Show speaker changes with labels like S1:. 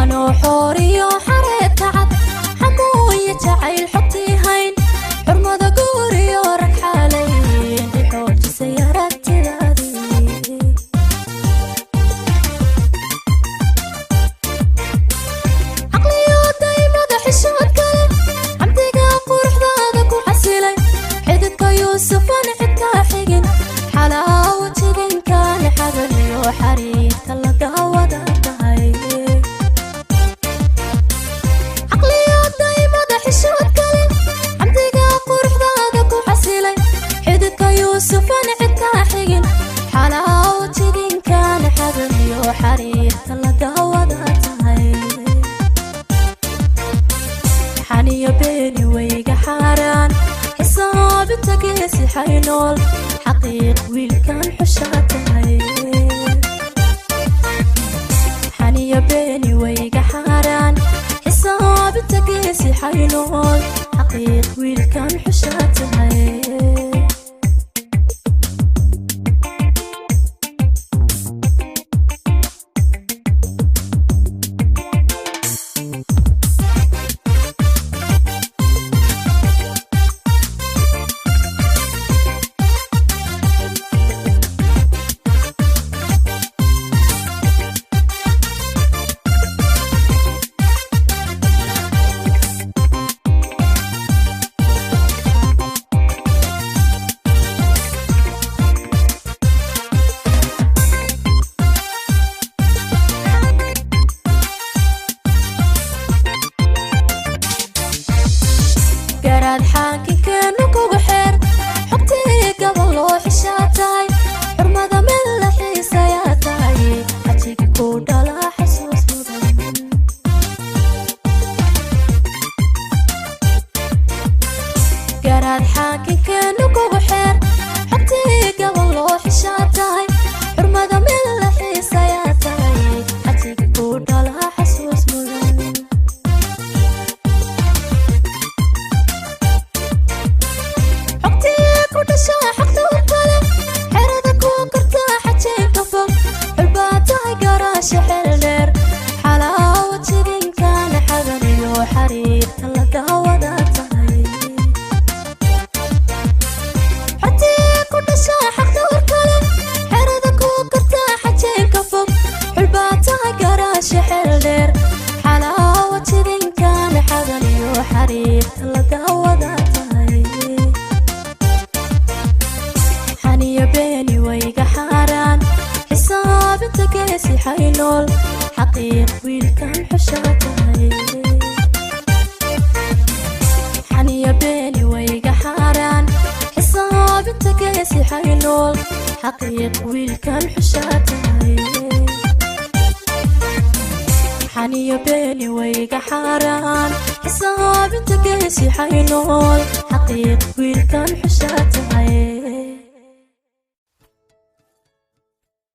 S1: Anoo xooriyo xareed kacad, xamuuyo jacayl xogtii hayn, xurmada guuriyo rag xaalayn, ixoojisay aragtidaadii. Caqliyo daymada xishood kale, xamdiga quruxdaada ku xasilay, xididka Yuusufan cidkaa xigin, xalaawo jidinkaani xaganiyo xariirta la daawada tahay. Caqliyo daymada xishood kale, xamdiga quruxdaada ku xasilay, xididka Yuusufan cidkaa xigin, xalaawo jidinkaani xaganiyo xariirta la daawada tahay. Xaniyo beeni wayga xaaraan, xisaabinta geesi xaynool, xaqiiq wiilkan xushaa tahay. Xaniyo beeni wayga xaaraan, xisaabinta geesi xaynool, xaqiiq wiilkan xushaa tahay. Garaad xaakinkeenu kugu xeer, xogtii gabal loo xishaa tahay, xurmada meel la xiisayaa tahay, xajiga ku dhalaa xasuus mudan. Garaad xaakinkeenu kugu xeer, xogtii gabal loo xishaa tahay, xurmada meel la xiisayaa tahay, xajiga ku dhalaa xasuus mudan. Xogtii ku dhashaa xaqta u kale, xerada ku kortaa xajeenka fog, xulbaa tahay garaasha xeel dheer, xalaawo jidinkaana xaganiyo xariirta la daawada tahay. Xogtii ku dhashaa xaqta u kale, xerada ku kortaa xajeenka fog, xulbaa tahay garaasha xeel dheer, xalaawo jidinkaana xaganiyo xariirta la daawada tahay. Xaniyo beeni wayga xaaraan, xisaabinta geesi xaynool, xaqiiq wiilkan xushaa tahay. Xaniyo beeni wayga xaaraan, xisaabinta geesi xaynool, xaqiiq wiilkan xushaa tahay. Xaniyo beeni wayga xaaraan, xisaabinta geesi xaynool, xaqiiq wiilkan xushaa tahay.